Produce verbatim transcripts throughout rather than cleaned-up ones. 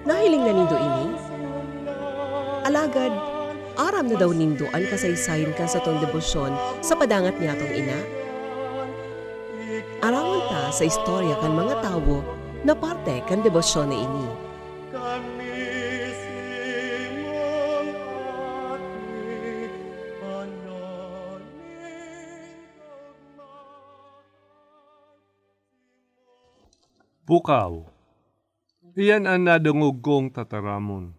Nahiling na nindo ini? Alagad, aram na daw nindo an kasaysayan kan satong debosyon sa padangat niyatong ina? Aramon ta sa istorya kan mga tawo na parte kan debosyon na ini. Pukaw. Iyan an nadangog kong tataramon.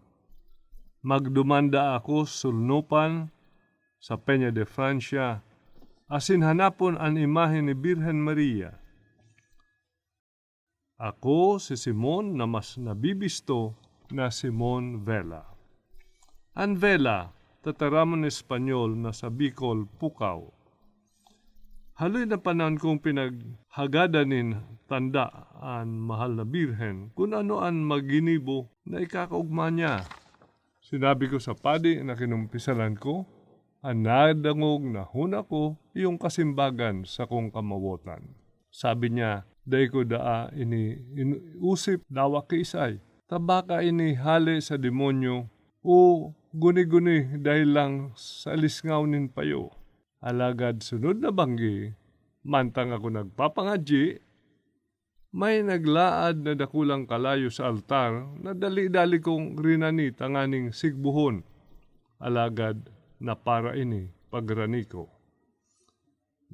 Magduman daa ako sulnupan sa Peña de Francia, asin hanapon an imahen ni Birhen Maria. Ako si Simon na mas nabibisto na Simon Vela. An Vela, tataramon Espanyol na sa Bicol, pukaw. Haloy na panahon kong pinaghagadan nin tanda an mahal na Birhen kun ano an maginibo na ikakaogma niya. Sinabi ko sa padi na kinumpisalan ko an nadangog na huna ko iyong kasimbagan sakong kamawotan. Sabi niya, dai ko daa ini inusip dawa kiisay, ta baka ini hale sa demonyo o guni-guni dahil lang sa lisngaw nin payo. Alagad sunod na banggi, mantang ako nagpapangadyi, may naglaad na dakulang kalayo sa altar na dali-dali kong rinani tanganing sigbohon, alagad napara ini pagrani ko.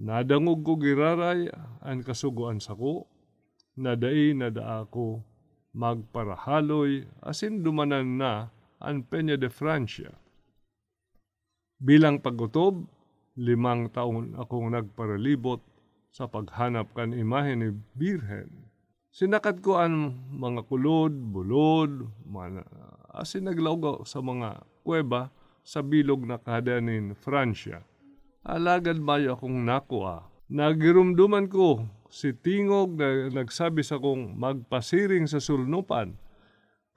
Nadangog ko giraray an kasugoan sako, na dai na daa ako magparahaloy asin dumanan na an Peña de Francia. Bilang pag-otob, limang taon akong nagparalibot sa paghanap kan imahe ni Birhen. Sinakat ko an mga kulod, bulod, mana-, asin naglaog sa mga kuweba sa bilog na kahadian nin Francia. Alagad mayo akong nakua. Nagiromdoman ko si tingog na nagsabi sakong magpasiring sa sulnupan.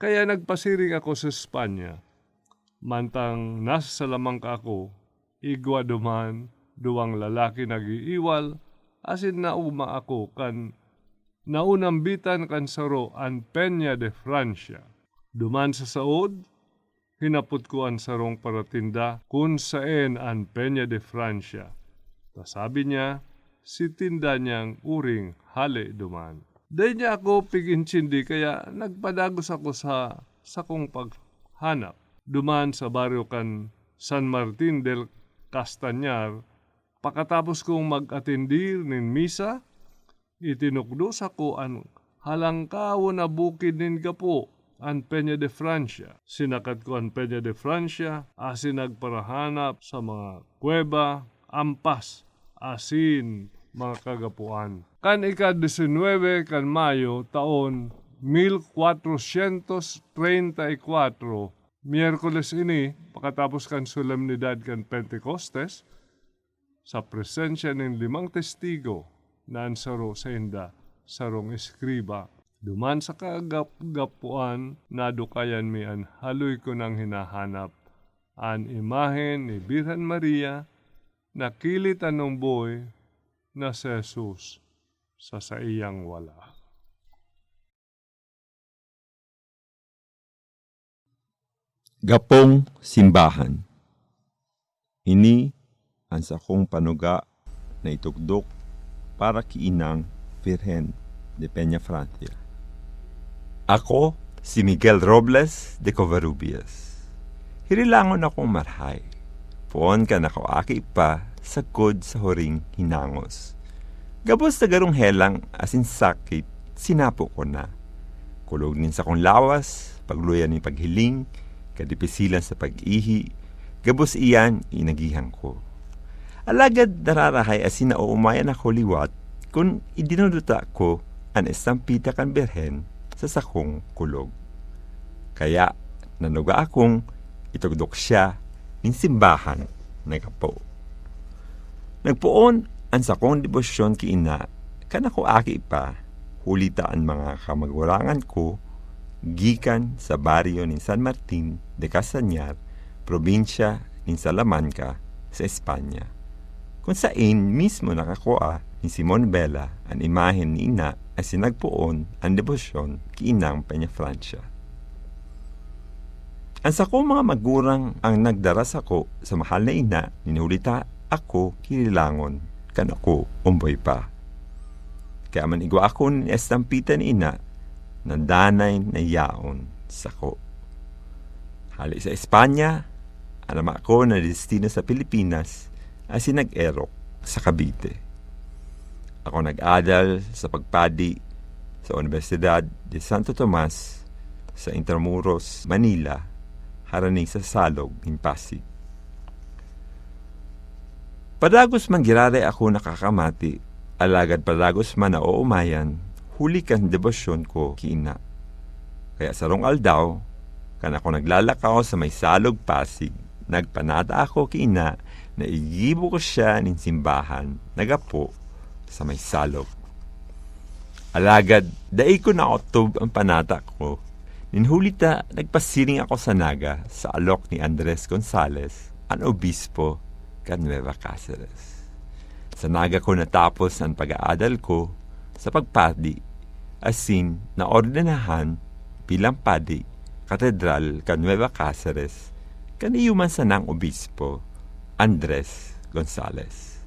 Kaya nagpasiring ako sa Espanya. Mantang nasa salamangka ako, igwa duman duwang lalaki nag-iiwal, asin naogma ako kan naunambitan kan saro an Peña de Francia. Duman sa saod, hinapot ko an sarong paratinda kun saen an Peña de Francia. Ta sabi niya, si tinda niyang uring hale duman. Dai niya ako pig-intindi kaya nagpadagos ako sa sakong paghanap. Duman sa baryo kan San Martin del Castañar, pakatapos kong mag-atendir nin misa, itinukdo sako an halangkawon na bukid nin gapo, an Peña de Francia. Sinakat ko an Peña de Francia asin nagparahanap sa mga kuweba, ampas, asin mga kagapoan. Kan ika-disinwebe kan Mayo, taon mil kwatrosyentos treinta y kuwatro, Miyerkules ini, pakatapos kan solemnidad kan Pentecostes, sa presensya nin limang testigo na an saro sainda sarong eskriba. Duman sa kagapgapuan, nadukayan mi an haloy ko nang hinahanap, an imahen ni Birhen Maria na kilit an omboy na si Jesus sa saiyang wala. Gapong simbahan. Ini an sakong panuga na itugdok para ki Inang Virgen de Peña Francia. Ako si Miguel Robles de Covarrubias. Hirilangon akong marahay, poon kan ako aki pa sagkod sa huring hinangos. Gabos na garong helang asin sakit, sinapo ko na. Kulog nin sakong lawas, pagluya nin paghiling, kadipisilan sa pag-ihi, gabos iyan inagihan ko. Alagad nararahay asin naoomayan ako liwat kun idinuduta ko an estampita kan Birhen sa sakong kulog. Kaya nanuga akong itugdok siya nin simbahan na gapo. Nagpoon an sakong debosyon ki Ina kan ako aki pa, huli ta an mga kamagurangan ko gikan sa baryo nin San Martin de Castañar, probinsya nin Salamanca, sa Espanya, kun sain mismo nakakua ni Simon Vela an imahen ni Ina asin nagpoon an debosyon ki Inang Peñafrancia. An sakong mga magurang an nagdara sako sa mahal na Ina, nin huli ta ako kinilangon kan ako omboy pa. Kaya man igwa ako nin estampita ni Ina na danay na yaon sako. Hali sa Espanya, an ama ko nadestino sa Pilipinas asin nag-erok sa Cavite. Ako nag-adal sa pagpadi sa Universidad de Santo Tomas sa Intramuros, Manila, harani sa Salog nin Pasig. Padagos man giraray ako nakakamati, alagad padagos man naoomayan, huli kan debosyon ko ki Ina. Kaya sarong aldaw, kan ako naglalakaw sa may Salog, Pasig, nagpanata ako ki Ina na igibo ko siya nin simbahan na gapo sa may Salog. Alagad dai ko naotob an panata ko, nin huli ta nagpasiring ako sa Naga sa alok ni Andres Gonzales, an obispo kan Nueva Caceres. Sa Naga ko natapos an pag-aadal ko sa pagpadi, asin naordenahan bilang padi, Katedral kan Nueva Caceres, kan iyo man sanang obispo, Andres Gonzales.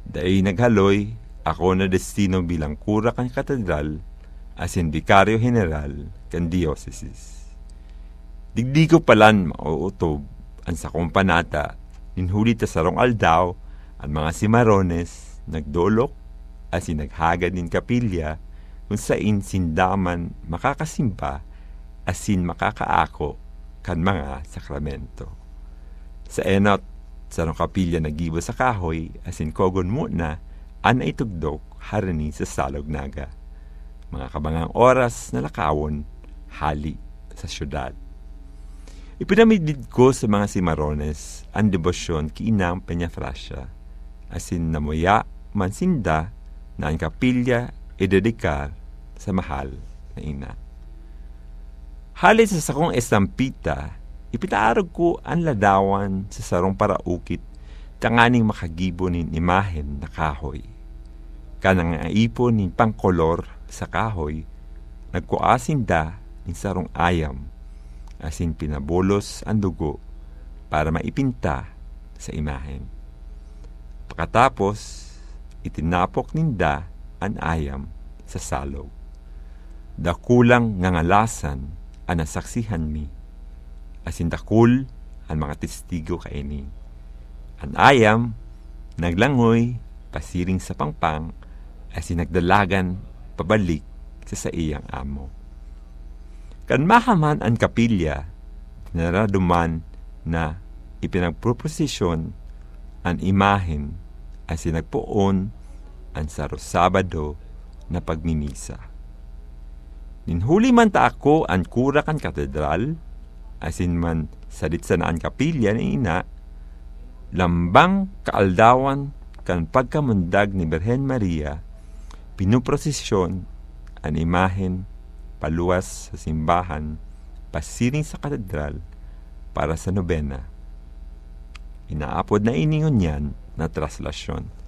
Dai naghaloy, ako nadestino bilang kura kan katedral asin bikaryo heneral kan diocesis. Digdi ko palan maootob an sakong panata, nin huli ta sarong aldaw, an mga Cimarrones nagdolok asin naghagad nin kapilya kun sain sinda man makakasimba asin makakaako kan mga sakramento. Sa enot, sarong kapilya na gibo sa kahoy asin kogon muna an naitugdok harani sa Salog Naga. Mga kabangang oras na lakawon hali sa syudad. Ipinamidbid ko sa mga Cimarrones an debosyon ki Inang Peñafrancia, asin namuya man sinda na an kapilya idedikar sa mahal na Ina. Hali sa sakong estampita, ipinaarog ko an ladawan sa sarong paraukit tanganing makagibo nin imahen na kahoy. Kan nangaipon nin pangkolor sa kahoy, nagkua sinda nin sarong ayam, asin pinabulos an dugo para maipinta sa imahen. Pakatapos, itinapok ninda an ayam sa salog. Dakulang ngangalasan an nasaksihan mi, asin dakul an mga testigo kaini. An ayam naglangoy pasiring sa pangpang asin nagdalagan pabalik sa saiyang amo. Kan mahaman an kapilya, naraduman na ipinagproprosesyon an imahen asin nagpoon an saro Sabado na pagmimisa. Nin huli man ta ako an kura kan katedral, asin man sadit sana an kapilya ni Ina, lambang kaaldawan kan pagkamundag ni Birhen Maria, pinoprosesyon an imahen paluwas sa simbahan pasiring sa katedral para sa nobena. Inaapod na ini ngunyan na traslasyon.